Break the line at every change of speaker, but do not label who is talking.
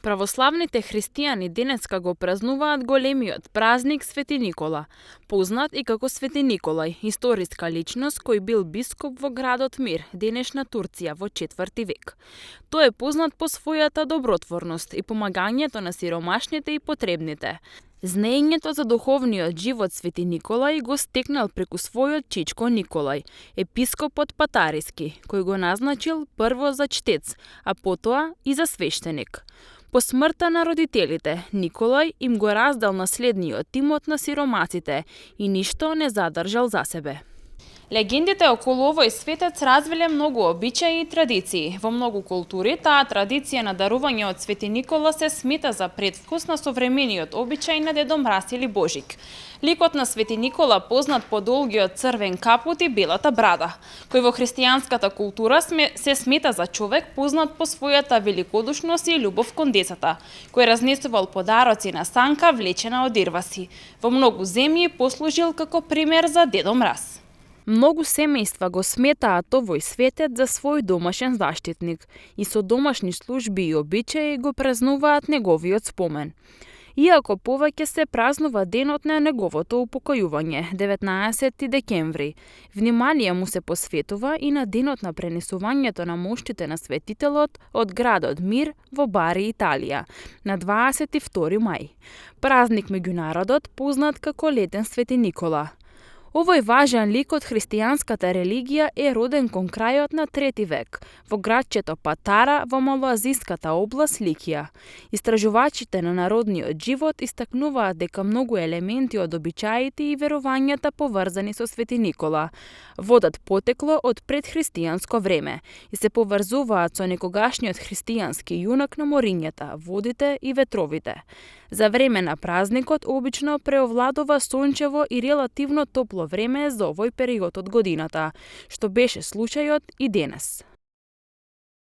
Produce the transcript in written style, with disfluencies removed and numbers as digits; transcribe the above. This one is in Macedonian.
Православните христијани денеска го празнуваат големиот празник Свети Никола, познат и како Свети Николај, историска личност кој бил бископ во градот Мир, денешна Турција во 4 век. Тој е познат по својата добротворност и помагањето на сиромашните и потребните. Знаењето за духовниот живот Свети Николај го стекнал преку својот чичко Николај, епископот Патариски, кој го назначил прво за чтец, а потоа и за свештеник. По смртта на родителите, Николај им го раздал наследниот имот на сиромасите и ништо не задржал за себе. Легендите околу овој светец развиле многу обичаи и традиции. Во многу култури таа традиција на дарување од Свети Никола се смета за предвкус на современиот обичај на Дедо Мраз или Божик. Ликот на Свети Никола познат по долгиот црвен капут и белата брада, кој во христијанската култура се смета за човек познат по својата великодушност и љубов кон децата, кој разнесувал подароци на санка влечена од ирваси. Во многу земји послужил како пример за Дедо Мраз. Многу семејства го сметаат овој светец за свој домашен заштитник и со домашни служби и обичаи го празнуваат неговиот спомен. Иако повеќе се празнува денот на неговото упокојување, 19 декември, внимание му се посветува и на денот на пренесувањето на моштите на светителот од градот Мир во Бари, Италија, на 22 мај. Празник меѓу народот познат како Летен Свети Никола. Овој важен лик од христијанската религија е роден кон крајот на 3 век, во градчето Патара во малоазиската област Ликија. Истражувачите на народниот живот истакнуваат дека многу елементи од обичаите и верувањата поврзани со Свети Никола водат потекло од предхристијанско време и се поврзуваат со некогашниот христијански јунак на морињата, водите и ветровите. За време на празникот обично преовладува сончево и релативно топло време за овој период од годината, што беше случајот и денес.